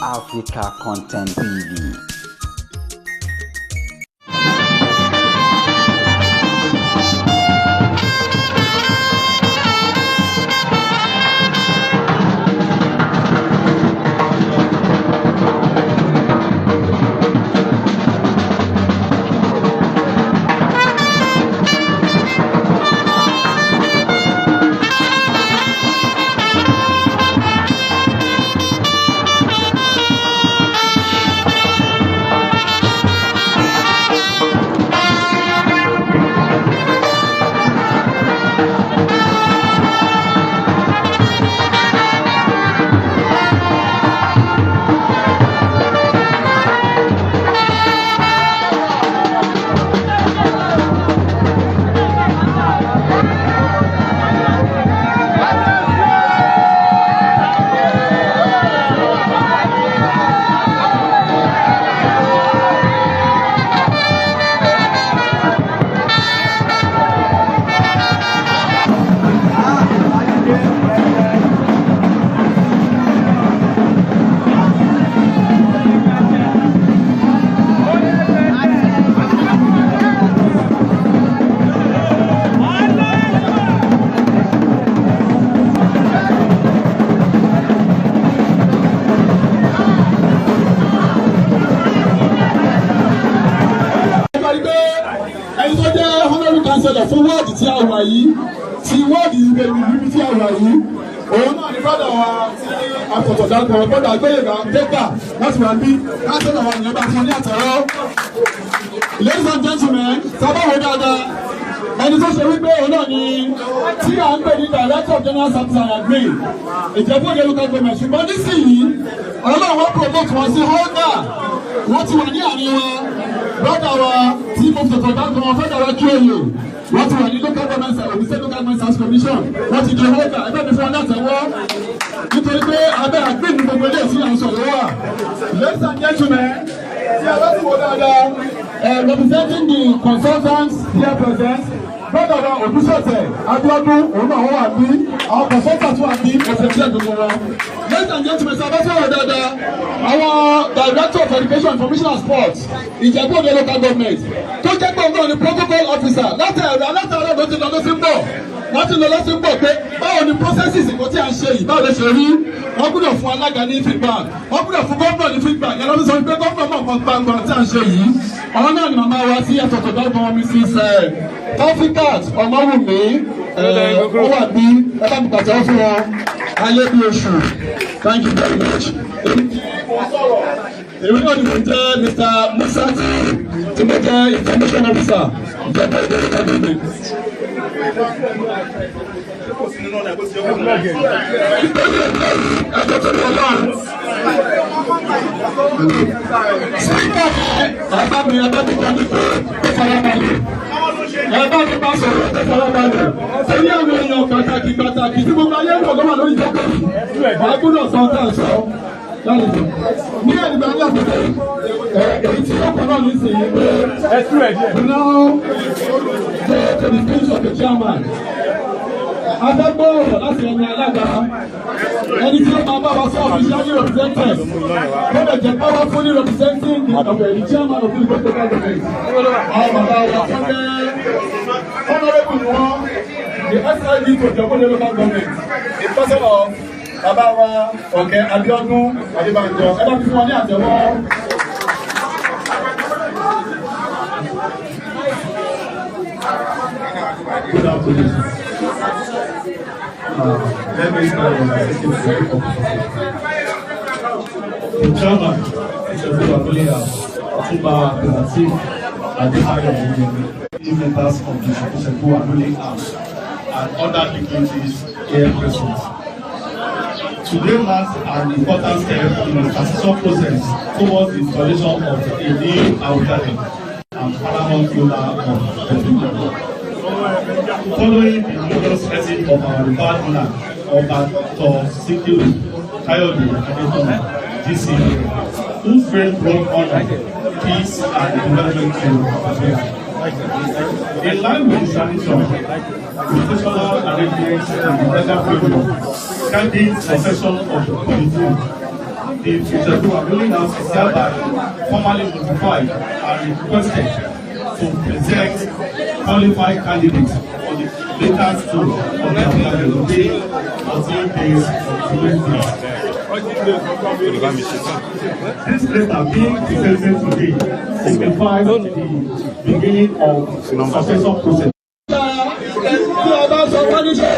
Africa Content TV. Fún wọ́ọ̀dì tí a wà yìí, ti wọ́ọ̀dì ibi tí a wà yìí, òun náà ni brọ́dà wa tí àtọ̀tọ̀ dárúkọ, brọ́dà Gbóyèga Tẹ́gbà láti wà bí káńsẹ̀lọ̀ wa nìyẹn bá fún ní àtẹ̀rọ́. Ladies and gentlemen, sábà wo dáadáa, ẹni tó ṣe wípé òun náà ni tí à ń pè ní Director of General Services and Admin, Ìjẹ̀bú Òde Local Government, ṣùgbọ́n nísìnyí, Ọlọ́run wọn promote wọn sí holder, wọ́n ti wà ní àárín wọn, brọ́dà wa tí mo tọ̀tọ̀ dárúkọ wọn fẹ́ dàrọ́ kí òye. Wọ́n ti wà ní local government Ogun State Local Government Service Commission, wọ́n ti di holder, ẹgbẹ́ mi fún wọn látẹ̀wọ́ nítorí pé abẹ́ àgbẹ̀mí gbogbo ilé ìsìn àwọn sọ̀rọ̀ wà. Ladies and gentlemen, tí a bá ti wò dáadáa, representing the consultants here present, brother wa Ògúnṣọ̀tẹ̀ Abíọ́dún, òun náà wọ́n wà bí, àwọn consultants wà bí, ọ̀sẹ̀ tí ẹ̀dùn wọn. Ladies and gentlemen, tí a bá ti wò dáadáa, àwọn Director of Education, Information and Sports, Ìjẹ̀bú Òde Local Government, tó jẹ́ pé òun náà ni protocol officer látàrà látàrà ló ti lọ ló ti ń bọ̀, wọ́n ti lọ ló ti ń bọ̀ pé báwo ni processes nǹkan tí a ń ṣe yìí, báwo ló ṣe rí, wọ́n gbọ́dọ̀ fún alága ní feedback, wọ́n gbọ́dọ̀ fún gómìnà ní feedback, yẹn lọ́dún sọ pé gómìnà mọ̀ nǹkan gbangba tí a ń ṣe yìí. Ọ̀rọ̀ náà ni màmá wa sí ẹ̀tọ̀tọ̀ dárúkọ wọn, Mrs. Taofikat Ọmọwùmí, ó wà bí, ẹ bá mi pàtẹ́wọ́ fún wọn, ayé bí oṣù. Thank you very much. Èmi náà ni mo jẹ́ Mr. Musa tí mo jẹ́ information officer Ìjẹ̀bú Òde Local Government. Ẹ̀bá mi ẹ̀bá mi kọ́ ní farabalẹ̀. Ẹ̀bá mi bá sọ̀rọ̀ ní farabalẹ̀. Torí àwọn èèyàn pàtàkì pàtàkì tí gbogbo ayé wọ̀ lọ́wọ́ lórí ìjọba. Wàá gbọ́dọ̀ sọ ọ́ sọ. Ní ẹ̀dùnmọ̀ aláàbò èyí tí ó kọ́ náà nísìnyí pé now go to the speech of the chairman. Adágbó ọ̀rọ̀ láti ẹnu alága, ẹni tí ó máa bá wa sọ officially represented, ó lè jẹ́ powerfully representing the chairman of the local government. Àwọn bàbá wa tó jẹ́ honourable ni wọ́n, the SID to Ìjẹ̀bú Òde Local Government, the person of bàbá wa Ọ̀kẹ́ Abíọ́dún Adébánjọ, ẹ bá fi fún wọn ní àtẹ́wọ́. Good afternoon. Let me start by taking a very The chairman, Ìjẹ̀bú Abúlé, Ọ̀túnba Abdulateef Adébáyọ̀ Oyèyẹmí, members of the Ìjẹ̀bú Abúlé House and other dignitaries here present. Today marks an important step in the transition process towards the installation of a new Awujale and paramount ruler of Ìjẹ̀bú. Following the glorious exit of our revered monarch, Ọba Dr. Sikiru Kayode Adetona, GCA, whose reign brought honor, peace, and development to Nigeria. In line with the tradition, rotational arrangements and the legal framework guiding succession of the committee, The Fuseku Arole House is hereby formally notified and requested to present qualified candidates for the vacant stool of the Awujale within 14 days of today's date. This letter being presented today signifies the beginning of succession process. Tí a bá sọ wọ́n níṣẹ́.